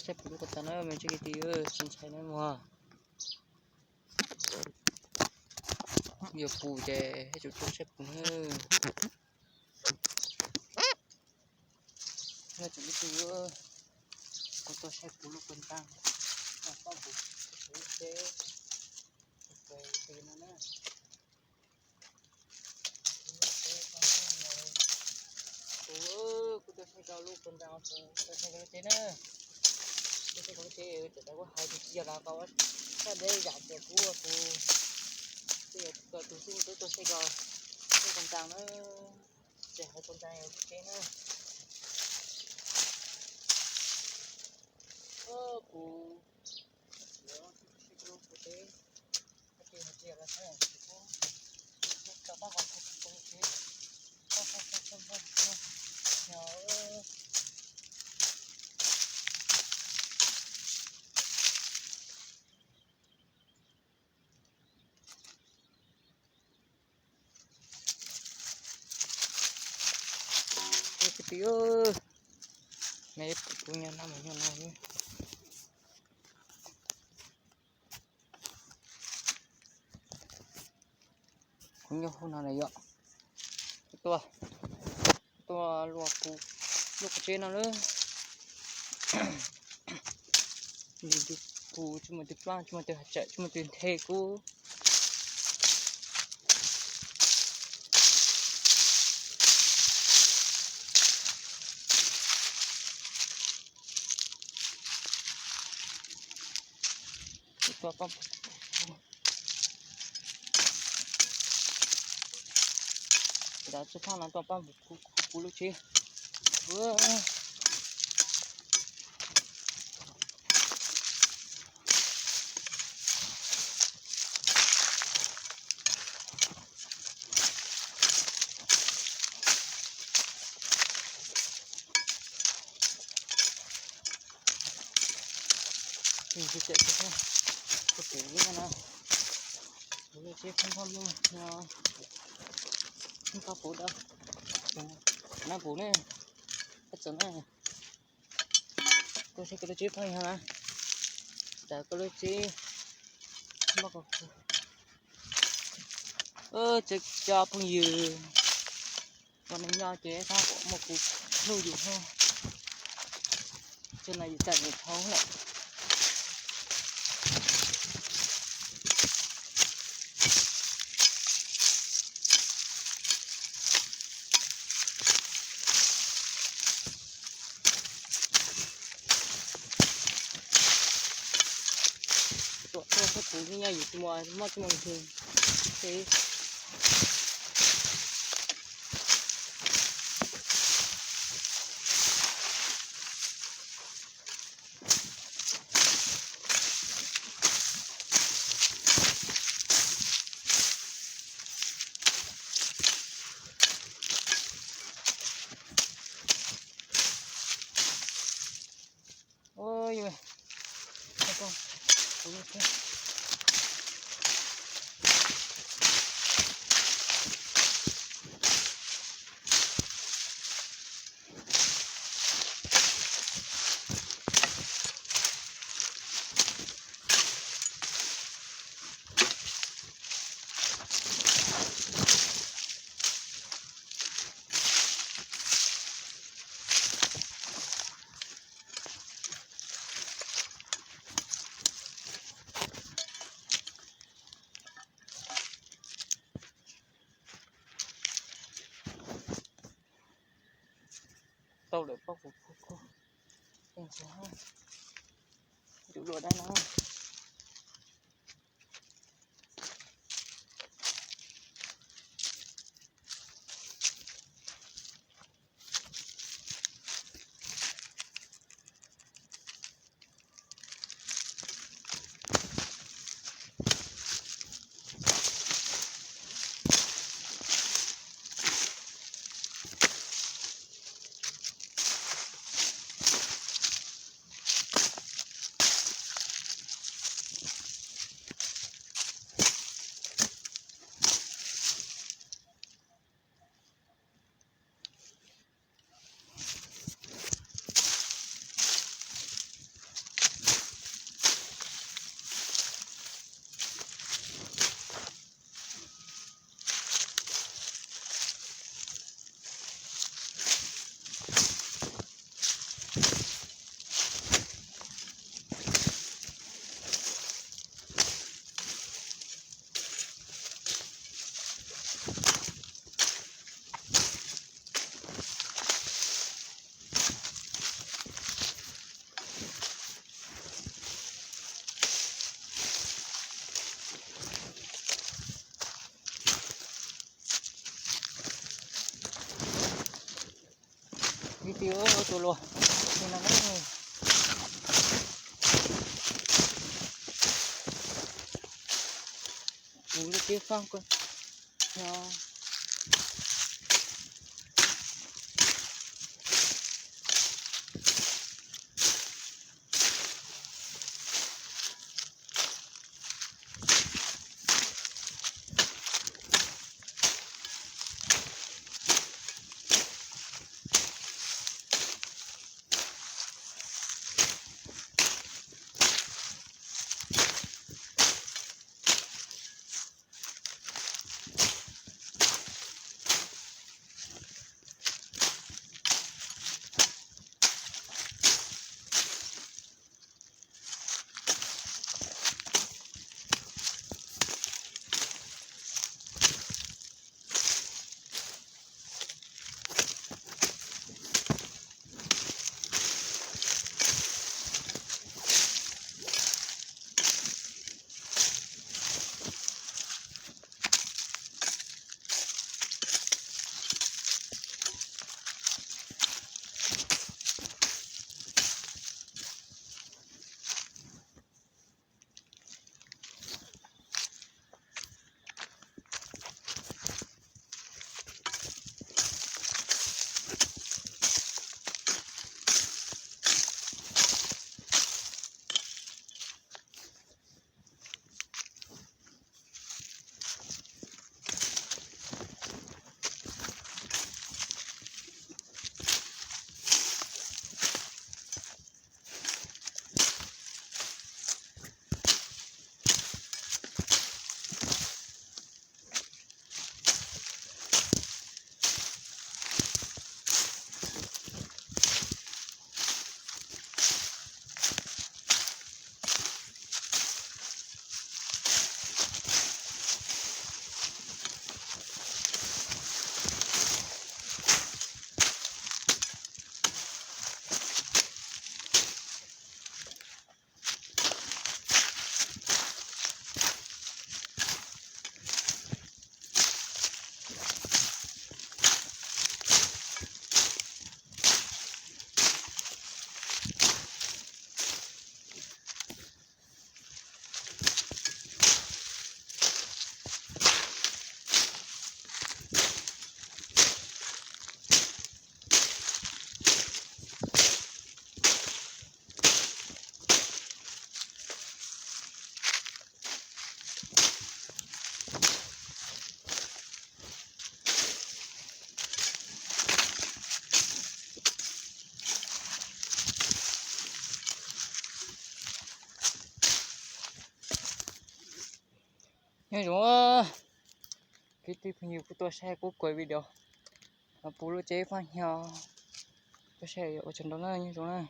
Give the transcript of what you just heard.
Saib puv lub ko taw na me ntsis kwv tij, tsis ntshai na mog. Yog puv ces ib tsoom tuaj saib puv na. Yog tsoom kwv tij, kuv tuaj saib puv lub ko taw, pab puv teb no na. Kuv, kuv tuaj saib koj lub ko taw, kuv tuaj saib koj lub teb na. Tuaj saib koj lub teb, txawm tas kuv hais tias tsis yog los koj sab deb yam tias kuv, kuv twb yog koj tus xib hwb tuaj saib koj, saib ko taw na. Ces hais ko taw yog lub teb na. Kuv, kuv tuaj saib koj lub ko teb. Kwv tij, kuv nyob no mas nyob no. Kuv nyob hauv no na yom. Tuaj, tuaj luaj kuv lub ko teb no lawm. Nws yug kuv tsis muaj tus pab, tsis muaj tus hav tsawm, tsis muaj tus nthe kuv. Tuaj pab, cov tsis thaj no tuaj pab kuv, kuv lub tsev. Kuv pum li no, kuv lub tsev pheej pheej no, pheej pheej pum dawb, na pum ne, koj txawm na, koj saib koj lub tsev pheej yog na, txawm koj lub tsev muab koj, txawm cov phooj ywg, koj neeg nyob ces tab tom muaj kuv hlub yus thiab, txij no yus txawm nim dhau lawm. Tuaj saib kuv nyob yus tsis muaj, muaj tsis muaj ntxhw. Tau lawm, pab kuv, kuv, kuv, tus luaj dab no. Tua luaj li no na. Kuv lub cev faj ko no. Nyob zoo kwv tij phooj ywg kuj tuaj saib kuv kuv video, puv lub cev faj hnyo, tuaj saib ua tsaug ntau na, nyob zoo na.